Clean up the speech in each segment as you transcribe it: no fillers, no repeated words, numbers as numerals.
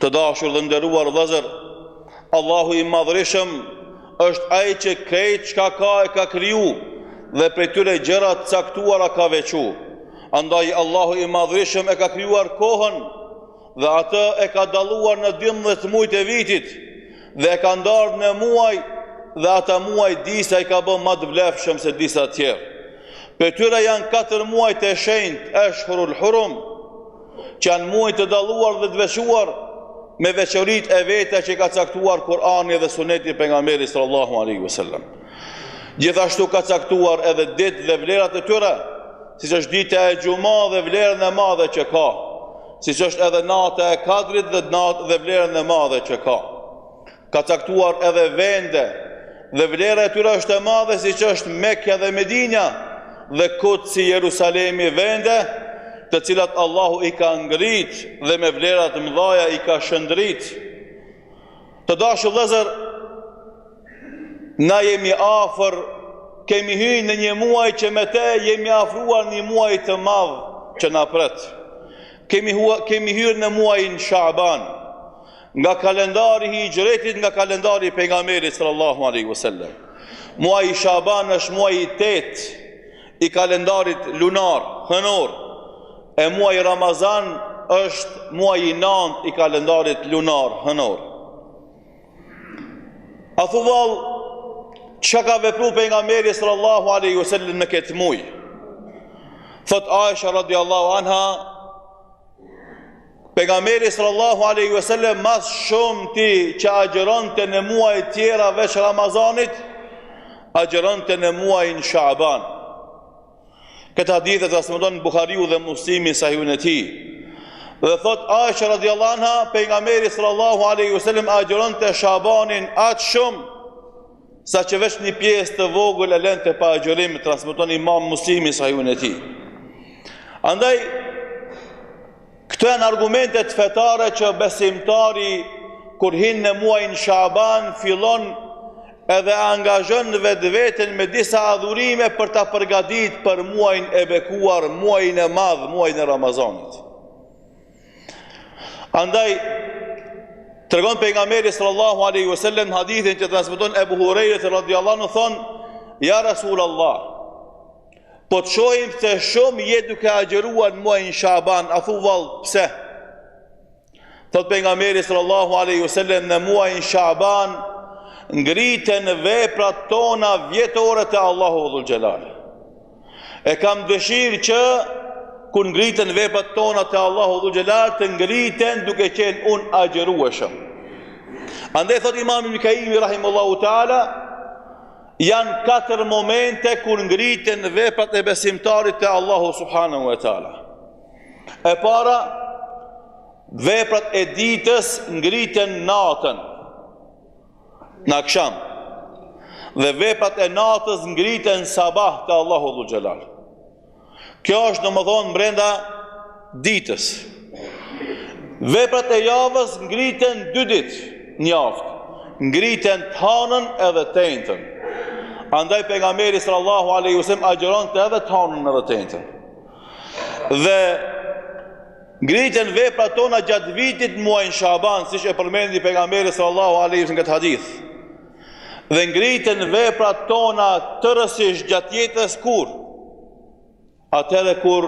Të dashur dhe nderuar vëllezër, Allahu i madhërishëm është ai që krejt çka ka e ka kriju dhe prej tyre gjëra të caktuara ka veçu. Andaj Allahu i madhërishëm e ka krijuar kohën dhe atë e ka dalluar në 12 mujt e vitit dhe e ka ndarë në muaj dhe ata muaj disa i ka bë ma të vlefshëm se disa tjerë. Prej tyre janë katër muajt e shenjtë, Eshhurul Hurum, që janë muaj të dalluar dhe të veçuar me veçoritë e veta që ka caktuar Kur'ani dhe Suneti i pejgamberit sallallahu alaihi wasallam. Gjithashtu ka caktuar edhe ditë dhe vlerat e tyre, siç është dita e xhuma dhe vlerën e madhe që ka, siç është edhe nata e Kadrit dhe natë dhe vlerën e madhe që ka. Ka caktuar edhe vende dhe vlera e tyre është e madhe siç është Mekja dhe Medina dhe Kudsi Jerusalemi vende të cilat Allahu i ka ngrit dhe me vlera të mëdhaja i ka shndrit. Të dashur vëllezër, na jemi afër, kemi hy në një muaj që me te jemi afruar një muaj të madh që na pret. Kemi, hua, kemi hyrë në muajin Shaban. Nga kalendari i hixhretit, nga kalendari i pejgamberit sallallahu alaihi wasallam. Muaji Shaban është muaji i tetë i kalendarit lunar, hënor. E muaji Ramazan është muaji i nëntë i kalendarit lunar, hënor. A thu vallë, çka ka vepru pejgamberi sallallahu alaihi wasallam në këtë muaj? Thot Aisha radiallahu anha, Pejgamberi sallallahu alaihi wasallam ma s'shumti që agjëronte në muaj tjera veç Ramazanit, agjëronte në muajin Shaban. Këtë hadith e transmeton Buhariu dhe Muslimi n'Sahihun e tij. Dhe thot Aisha radiallahu anha, pejgamberi sallallahu alaihi wasallam agjëronte Shabanin aq shumë sa që veç një pjesë të vogël e lente pa agjërim, transmeton Imam Muslimi n'Sahihun e tij. Andaj këto janë argumentet fetare që besimtari kur hin në muajin Shaban fillon edhe angazhon vetveten me disa adhurime për ta përgatit për muajin e bekuar, muajin e madh, muajin e Ramazanit. Andaj tregon pejgamberi sallallahu alaihi wasallam në hadithin që transmeton Ebu Hurejre radiallahu anhu thon ja Rasul Allah po të shohim se shumë je duke agjëruar në muajin Shaban a thu vallë pse thot pejgamberi sallallahu alaihi wasallam në muajin Shaban ngriten veprat tona vjetore te Allahu dhul Xhelal E kam dëshirë që kur ngriten veprat tona te Allahu dhul Xhelal të ngriten duke qenë unë agjërueshëm. Andaj thot Imam Ibn Kajimi rahimullahu taala janë katër momente kur ngriten veprat e besimtarit te Allahu subhanahu wa taala. E para veprat e ditës ngriten natën. në aksham dhe veprat e natës ngriten sabah te Allahu dhul Xhelal. Kjo është domethonë brenda ditës. Veprat e javës ngriten dy ditë në javë. Ngriten të hanën edhe të enjten. Andaj pejgamberi sallallahu alaihi wasallam agjëronte edhe të hanën edhe të enjten. Dhe Ngriten veprat tona gjatë vitit në muajin Shaban, siç e përmendi pejgamberi sallallahu alaihi wasallam në këtë hadith. Dhe ngriten veprat tona tërësisht gjatë jetës kur? Atëherë kur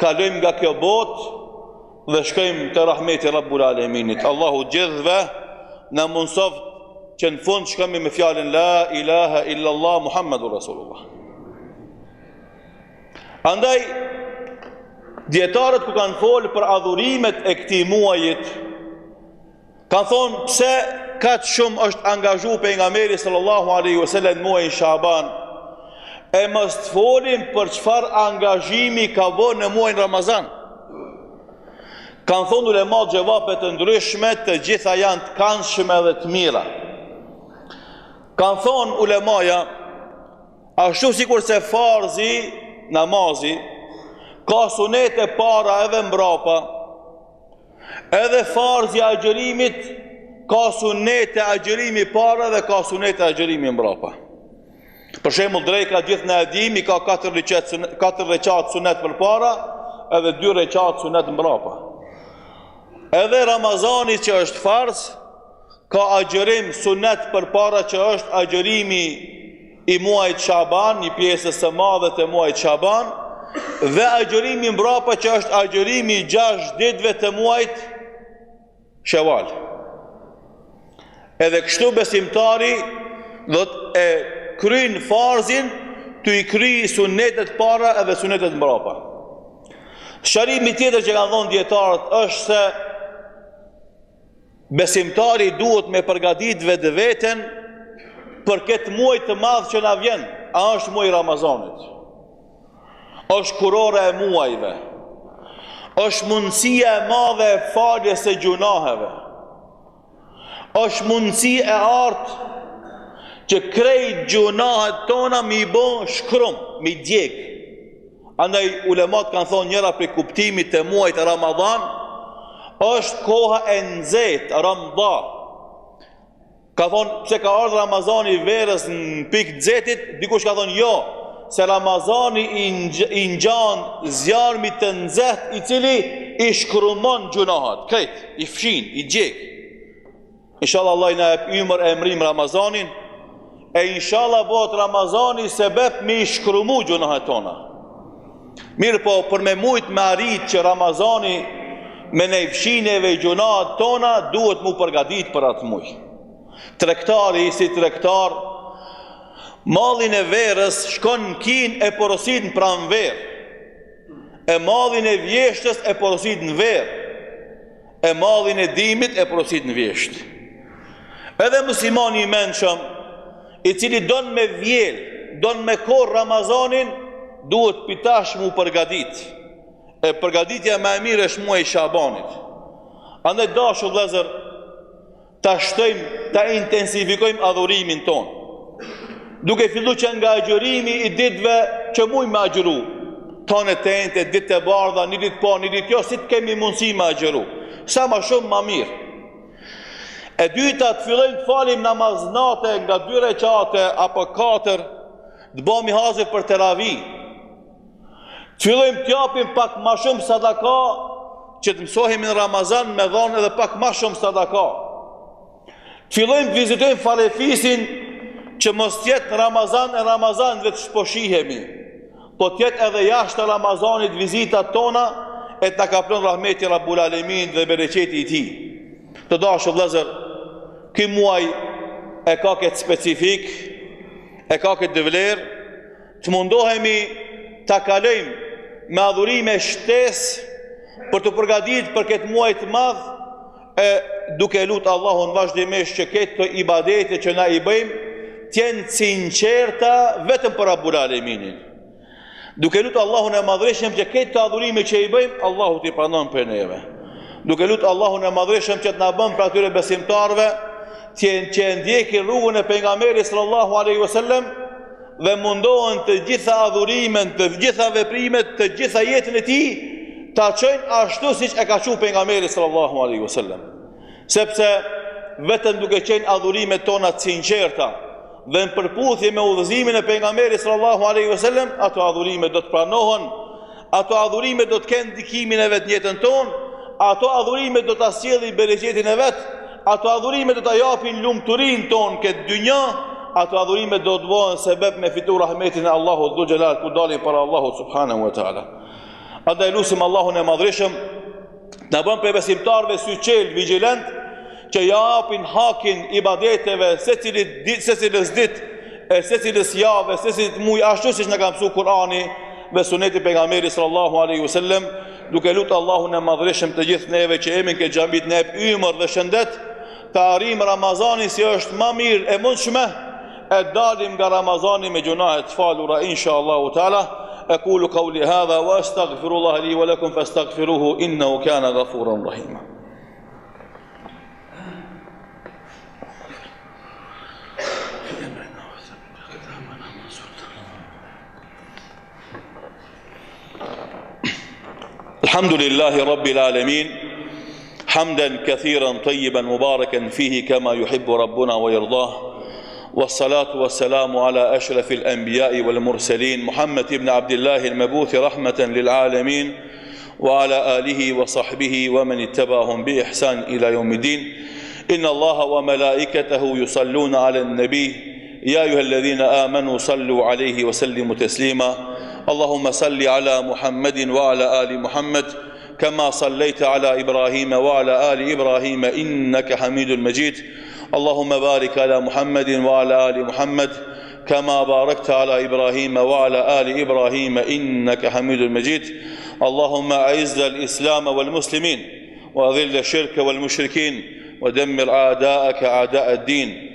kalojmë nga kjo botë dhe shkojmë te rahmeti Rabbul Aleminit. Allahu gjithëve na mundësoftë që në fund shkojmë me fjalën la ilaha illa Allah Muhammedur Rasulullah. Andaj, dijetarët kur kanë folë për adhurimet e këtij muajit, kanë thonë pse kaq shumë është angazhu pejgamberi sallallahu alaihi wasallam në muajin Shaban, e mos të folim për çfarë angazhimi ka bo në muajin Ramazan. Kanë thonë ulemat xhevape të ndryshme, të gjitha janë të kandshme dhe të mira. Kanë thonë ulemaja, Ashtu sikurse farzi, namazi, ka sunete para edhe mbrapa, edhe farzi i agjërimit ka sunete agjërimi para dhe ka sunete agjërimi mbrapa. Për shembull, dreka gjithë ne e dimë, ka 4 reqat, 4 reqat sunet përpara edhe 2 reqat sunet mbrapa. Edhe Ramazani që është farz, ka agjërim sunet përpara që është agjërimi i muajit Shaban, një pjesës së madhe të muajit Shaban, dhe agjërimi mbrapa që është agjërimi i 6 ditëve të muajit Sheval. Edhe kështu besimtari do të e kryn farzin tu i kry sunetet para edhe sunetet mbrapa. Sqarimi tjetër që kanë dhonë dijetarët është se besimtari duhet me përgatit vetveten për këtë muaj të madh që na vjen, a është muaj i Ramazanit. Është kurora e muajve. Është mundësia e madhe e faljes së gjunaheve. Është mundësi e artë që krejt gjunahet tona me i bo shkrum, me i djeg. Andaj ulemat kanë thonë njëra prej kuptimit të muajit Ramadan është koha e nxehtë, Ramda. Ka thonë pse ka ardhur Ramazani i verës në pikë të nxehtit, dikush ka thonë jo, se Ramazani i, i ngjan zjarmit të nxehtë i cili i shkrumon gjunahet, krejt, i fshin, i djeg. Inshallah Allahu na jep ymër e mrrim Ramazanin, e inshallah bëhet Ramazani sebep me i shkrumu gjunahet tona. Mirëpo, për me mujt me arrit që Ramazani me na i fshi neve gjunahet tona, duhet m'u përgadit për atë muj. Tregtari si tregtar, mallin e verës shkon në Kinë e porosit në pranverë, e mallin e vjeshtës e porosit në verë, e mallin e dimit e porosit në vjeshtë. Edhe muslimani i mençëm, i cili don me vjel, don me korr Ramazanin, duhet pi tash m'u përgadit. E përgaditja ma e mirë është muaji i Shabanit. Andaj dashur vëllezër, ta shtojmë, ta intensifikojmë adhurimin tonë. Duke fillu që nga agjërimi i ditëve që mujmë me agjëru, tane të enjte, ditë e bardha, një ditë po, një ditë jo, si të kemi mundësi me agjëru. Sa ma shumë, ma mirë. E dyta, të fillojmë të falim namaz nate nga dy reqate apo katër, të bëhemi hazër për teravi. Të fillojmë të japim pak ma shumë sadaka, që të mësohemi në Ramazan me dhonë edhe pak ma shumë sadaka. Të fillojmë të vizitojmë farefisin që mos të jetë në Ramazan e Ramazan veç po shihemi, po të jetë edhe jashtë Ramazanit vizitat tona e të na kaplon rahmeti Rabbul Alemin dhe bereqeti i tij. Të dashur vëllezër, ky muaj e ka këtë specifikë, e ka këtë vlerë, të mundohemi ta kalojmë me adhurime shtesë për t'u përgatit për këtë muaj të madh e duke e lut Allahun vazhdimisht që këto ibadete që na i bëjmë të jenë të sinqerta vetëm për Rabbul Aleminin. Duke lut Allahun e Madhërishëm që këto adhurime që i bëjmë, Allahu t'i pranon prej neve. Duke lut Allahun e Madhërishëm që të na bën prej atyre besimtarëve që që e ndjekin rrugën e pejgamberit sallallahu alaihi wasallam dhe mundohen të gjitha adhurimet, të gjitha veprimet, të gjitha jetën e tij ta çojnë ashtu siç e ka çu pejgamberi sallallahu alaihi wasallam. Sepse vetëm duke qenë adhurimet tona të sinqerta dhe në përputhje me udhëzimin e pejgamberit sallallahu alaihi wasallam, ato adhurime do të pranohen, ato adhurime do të kenë ndikimin e vet në jetën tonë, ato adhurime do ta sjellin bereqetin e vet, ato adhurime do ta japin lumturinë tonë këtë dynja, ato adhurime do të bëhen sebeb me fitu rahmetin e Allahut dhul xhelal kur dalim para Allahut subhanahu wa taala. Andaj lusim Allahun e Madhërishëm Na bën prej besimtarëve syçelë, vigjilent, që japin hakin ibadeteve secilit ditë, secilës ditë, e secilës javë, secilit muaj, ashtu siç na ka mësuar Kurani dhe suneti i pejgamberit sallallahu alaihi wasallam, duke lutur Allahun e Madhërishëm të gjithë neve që jemi në këtë xhami të na jep ymër dhe shëndet, ta arrijmë Ramazanin si është ma mirë e mundshme, e dalim nga Ramazani me gjunahe të falura insha Allahu taala. Aqulu qawli hadha wa astaghfirullah li wa lakum fastaghfiruhu innahu kana ghafuran rahima. الحمد لله رب العالمين حمدا كثيرا طيبا مباركا فيه كما يحب ربنا ويرضاه والصلاة والسلام على أشرف الأنبياء والمرسلين محمد بن عبد الله المبعوث رحمة للعالمين. وعلى آله وصحبه ومن اتبعهم بإحسان إلى يوم الدين إن الله وملائكته يصلون على النبي يا أيها الذين آمنوا صلوا عليه وسلموا تسليما اللهم صل على محمد وعلى آل محمد كما صليت على إبراهيم وعلى آل إبراهيم إنك حميد مجيد اللهم بارك على محمد وعلى آل محمد كما باركت على إبراهيم وعلى آل إبراهيم إنك حميد مجيد اللهم أعز الإسلام والمسلمين وأذل الشرك والمشركين ودمر أعداءك أعداء الدين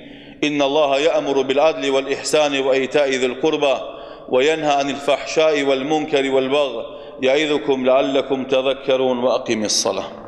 إن الله يأمر بالعدل والإحسان وإيتاء ذي القربى وينهى عن الفحشاء والمنكر والبغي يعظكم لعلكم تذكرون وأقم الصلاة.